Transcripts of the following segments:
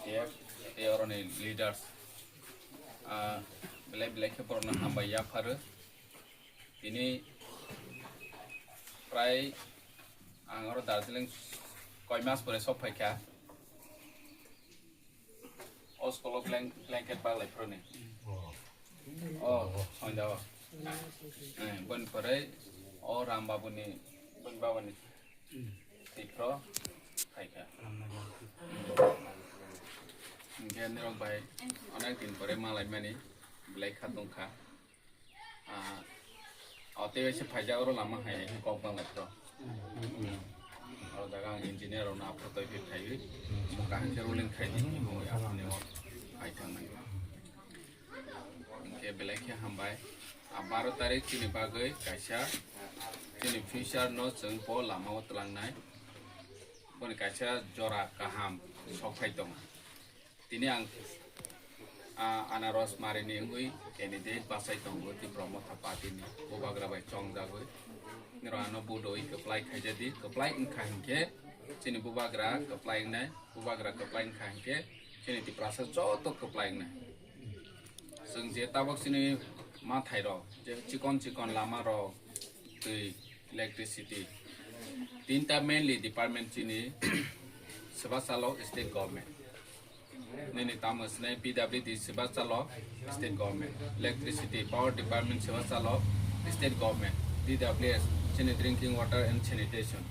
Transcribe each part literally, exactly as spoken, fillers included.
F, tei oroni leaders, ah, belai belai khe borokno hambai yapharo. Tini prai ang oro Darjeeling koi mas pore sok phaikha. O school o blank-, blanket baglai phuruni. O, sonda o. Eh, boni pore o Ram Babu ni, boni baba ni tipro phaikha. Hinkhe nirok bai onek din pore malai mani belai kha tongkha. Ah, o tei waisa phaijak oro lama hai kok bang lai to. O jaga ang engineer rok no aphuru twi khe khaiwi, mo kaham khe ruling khai di, mo aphuru ni o phai thang nai. Hinkhe belai khe hambai. A baro tarik chini bagwi kaisa chini future no chwng bo lama o twlang nai. Boni kaisa jora kaham sok phai tongo. Tini ang, ah, Anaros Marini wngwi candidate bachai tongo Tipra Motha Party ni bubagra bai chongjagwi. Niro ano vote oi kwplai khaijadi, kwplai wngkha hinkhe chini bubagra kwplai wngnai, bubagra kwplai wngkha hinkhe chini Tiprasa joto kwplai wngnai. Chwng je tabok chini mathai rok, je chikon chikon lama rok, twi, electricity, tinta mainly department chini swbachalo state government. Nini tamo sinai P W D swbachalo state government, electricity, power department swbachalo state government, D W S chini drinking water and sanitation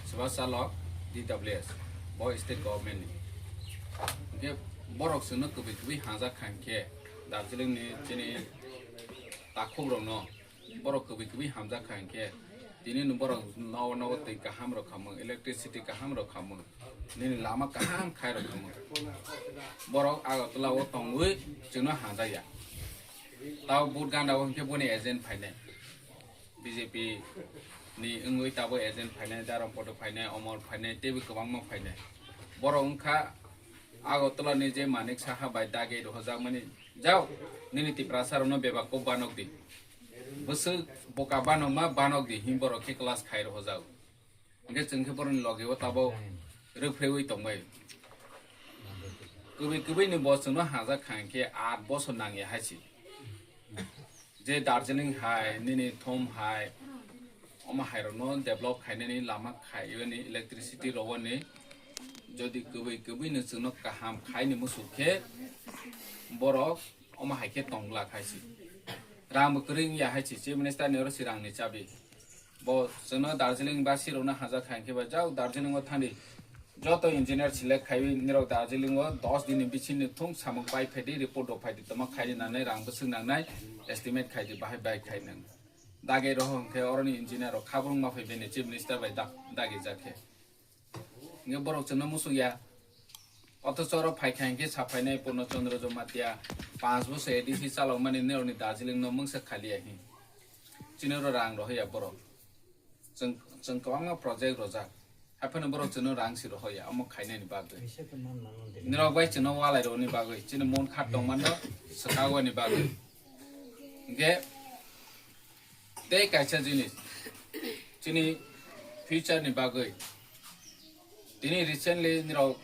swbachalo D W S bo state government ni. Hinkhe borok chwngno kwbwi kwbwi hajak kha hinkhe Darjeeling ni chini takhuk rokno borok kwbwi kwbwi hamjak kha hinkhe, tini no borok nogo nogo twi kaham rok khamung, electricity kaham rok khamung, nini lama kaham khai rok khamung. Borok Agartala o tongwi chwngno hamjakya. Tao vote ganda o hinkhe boni agent phainai, B J P ni wngwi tabo agent phainai, Daram Poto phainai, Omor phainai, teibo kwbangma phainai. Borok wngkha Agartala ni je Manik Saha bai dagi rohorjakmani, jao, nini Tiprasa rokno bebak kok banok di. Bwswk boka banokma banok di, himborok khe class khai rohorjak. Hinkhe chwng khe borokni logi o tabok rwphreui tongbai. Kwbwi kwbwi ni bo chwngno hajak kha hinkhe aat bosor nangya hai se. Je Darjeeling hai, nini Thum hai, omo hai rokno develop khainani lama khaiyoni, electricity rwoni, jodi kwbwi kwbwi no chwngno kaham khaini muchuk khe borok omo hai khe tong glak hai se. Rang bo kwrwi wngya hai se, Chief Minister ni oro se rang ni chabi. Bo chwngno Darjeeling basi rokno hajak kha hinkhe ba jao Darjeeling o thani joto engineer select khaiwi nirok Darjeeling o dos din ni bising ni thung samung pai phaidi, report rok phaidi, toma khaidi nangnai, rang bwswk nangnai, estimate khaidi, bahai bai khai nang. Dagi rohor hinkhe oroni engineer rok khabrwng ma phai bini Chief Minister bai dak-, dagi jak khe. Hinkhe borok chwngno muchuk ya. Othocho oro phai kha hinkhe sa phainai Purno Chandra Jamatia panch bosor A D C chalokmani nirokni Darjeeling no mungsa khaliya hin. Chini oro rang rohorya borok. Chwng, chwng kwbangma project rojak. Haiphano borok chwngno rang si rohorya, omo khainani bagwi. Nirok bai chwngno walai rwni bagwi, chini mon khat tongmano swkagwani bagwi. Hinkhe tei kaisa jinis, chini future ni bagwi. Tini recently nirok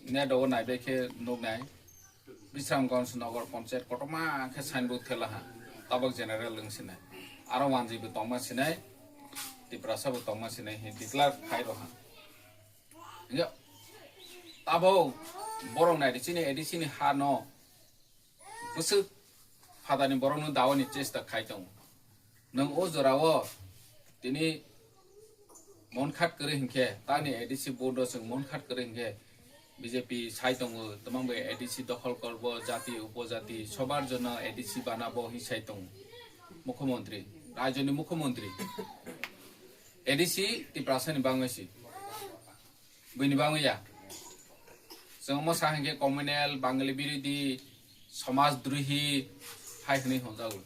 net o naibai khe nuknai. Bisramganj Nagar Panchayat kotorma khe signboard khela ha, tabok general wng sinai. Aro wanjwi bo tongma sinai, Tiprasa bo tongma sinai, hin declare khai rw ha. Hinkhe abo borok nai di, chini A D C ni ha no bwswk phatani borok no dawa ni chesta khai tongo. Nwng o jora o tini mon khat kwrwi hinkhe, tani A D C board o chwng mon khat kwrwi hinkhe, B J P sai tongo, twmang bai A D C dokhol korbo, jati upojati, sobar jonno A D C banabo hi sai tongo. Mukhyamantri, rajyoni mukhyamantri, A D C Tiprasa ni bangwi si. Buini bangwi ya. Chwng omo sa hinkhe communal, Bangali birodhi, somaj drohi hai hwnwi hwnjago.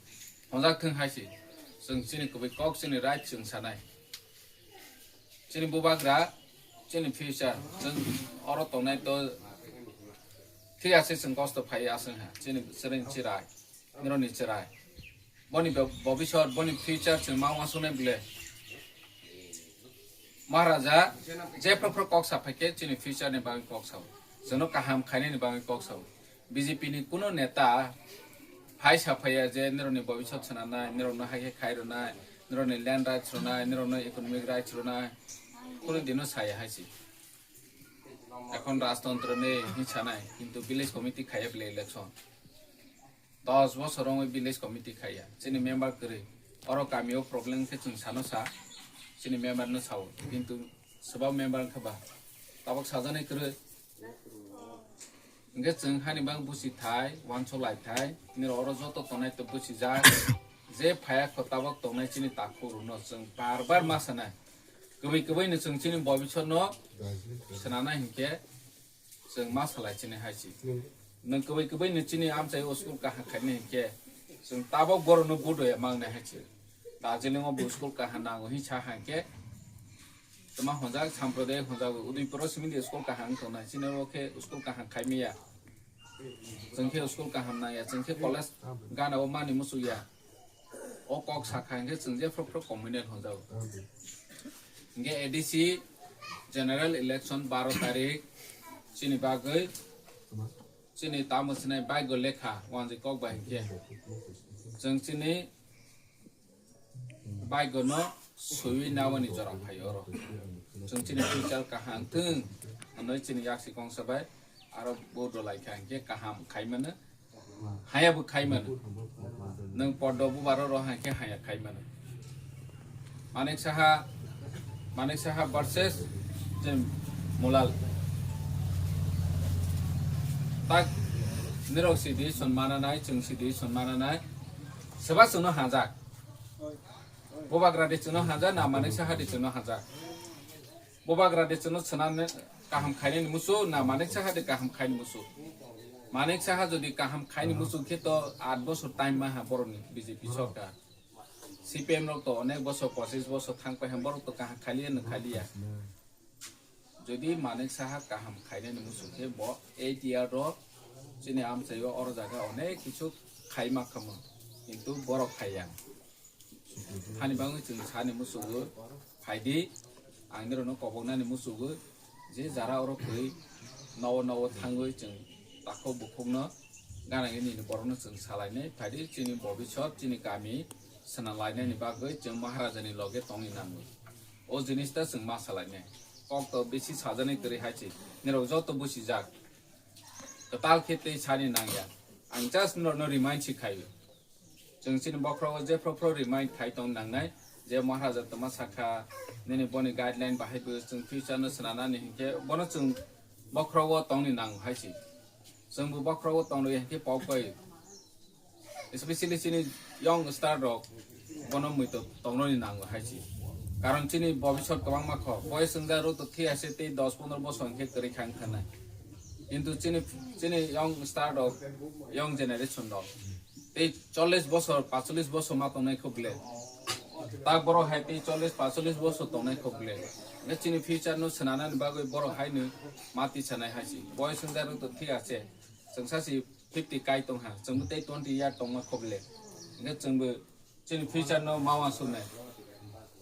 Hwnjak thwng hai se. Chwng chini kwbwi kok, chini right chwng sanai. Chini bubagra, chini future, chwng oro tongnai to thik ase, chwng kosto phai aswng ha. Chini chwrwng chirai. Nirokni chwrai. Boni bo-, bobiswt, boni future chwng ma uansuknai bwle. Maharaja, jephru phru kok sa phaikhe chini future ni bagwi kok sao. Chwngno kaham khainani bagwi kok sao. B J P ni kuno neta phai sa phaiya je nirokni bobisot swnamnai, nirokno hai khe khai rwnai, nirokni land rights rwnai, nirokno economic rights rwnai, kuno dino saya hai se. Ekhon rajtontro ni hin sanai, kintu village committee khaiya bile election. Dos bosor wngwi village committee khaiya. Chini member kwrwi. Oro kamio problem khe chwng sano sa. Chini member no sao. Kintu swbak member wngkha ba. Tabok sajani kwrwi. Hwnkhe chwng hani bang busi thai, uansuk lai thai. Nirok oro joto tongnai to busi jak. Je phaya kho tabok tongnai chini takhuk rwno chwng bar bar ma sanai. Kwbwi kwbwi no chwng chini bobisot no swnamnai hinkhe. Chwng ma salai chini hai si. Nwng kwbwi kwbwi ni chini amchai o school kaham khaimani hinkhe chwng tabok borokno vote hoya mangnai hai si. Darjeeling o bo school kaham nango hin sa hai khe. Tama honjak Sampradayik honjak Udaipur o simi di school kaham wng tongnai chini o khe school kaham khaimaya. Chwng khe school kaham nangya, chwng khe college gana o mani muchukya. O kok sakha hinkhe chwng je phro phro communal honjago. Hinkhe A D C general election baro tarik chini bagwi chini tamo sinai baigo lekha wanjwi kok bai hinkhe chwng chini baigo no swiwi nawani jora phai oro. Chwng chini future kaham thwng hwnwi chini yaksi kongsa bai aro bo dolai kha hinkhe kaham khai mano. Haya bo khai mano. Nwng poddo bubaro ro hai khe haya khai mano. Manik Saha, Manik Saha versus je Mulal. Tak nirok si decision mana nai, chwng si decision mana nai. Seba chwngno hajak. Bubagra di chwngno hajak, na Manik Saha di chwngno hajak. Bubagra de chwngno swnamne kaham khainani musu na Manik Saha de kaham khaini musu. Manik Saha jodi kaham khaini musu khe to aat bosor time ma ha borokni B J P sorkar. C P M rok to onek bosor, pochis bosor thang pai ha, borok to kaham khaliya no khaliya. Jodi Manik Saha kaham khainani musu khe bo eight year ro chini amchaio oro jaga onek kichu khai ma khamo. Kintu borok khaiya. Hani bagwi chwng sani musugo, phaidi, ang nirokno koboknani musugo, je jara oro kwrwi nowo nowo thangwi chwng takhuk bukhukno gana gini borokno chwng salainai, phaidi chini bobisot, chini kami swnam lainani bagwi chwng Maharajani loge tongni nango. O jinis ta chwng ma salainai. Kok to bisi sajani kwrwi hai se, nirok joto busijak. Kwtal khe tei sani nangya. Ang just norokno remind si khaio. Chwng chini bokhorogo jephru phru remind khai tong nangnai je Maharaja twma sakha, nini boni guideline bahai bo chwng future no swnanani hinkhe bono chwng bokhorogo tongni nango hai se. Chwngbo bokhorogo tongwi hinkhe pok bai, especially chini young star rok bono muitok tongnani nango hai se. Karon chini bobisot kwbangma kho, boyes wngjak rok to thwi ase tei dos pondro bosor hinkhe kwrwi kha wngkha nai. Kintu chini, chini young star rok, young generation rok tei chollish bosor, pacholis bosor ma tongnai kho ble. Ta borok hai tei chollish, pacholis bosor tongnai kho ble. Hwnkhe chini future no swnanani bagwi borok haino ma tisanai hai se. Boyes wngjak rok to thwi ase. Chwng sa se fifty kai tong ha. Chwngbo tei twenty year tongma kho ble. Hwnkhe chwngbo chini future no ma uansuknai.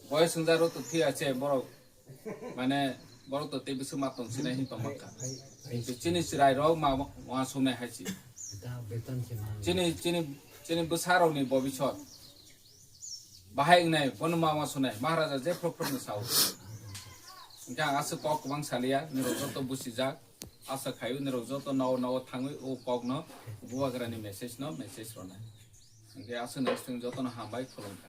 Boyes wngjak rok to thwi ase borok. Mane borok to tei bwswk ma tong sinai hin tong mankha. Kintu chini chwrai rok ma uansuknai hai se. Chini, chini, chini bwsa rokni bobisot bahai wngnai bono ma uansuknai Maharaja jephru phru no sao. Hwnkhe ang aswk kok kwbang saliya, nirok joto busijak. Asa khaio nirok joto nowo nowo thangwi o kokno bubagrani message no message rwnai. Hwnkhe aswk nai swng jotono hambai khulumkha.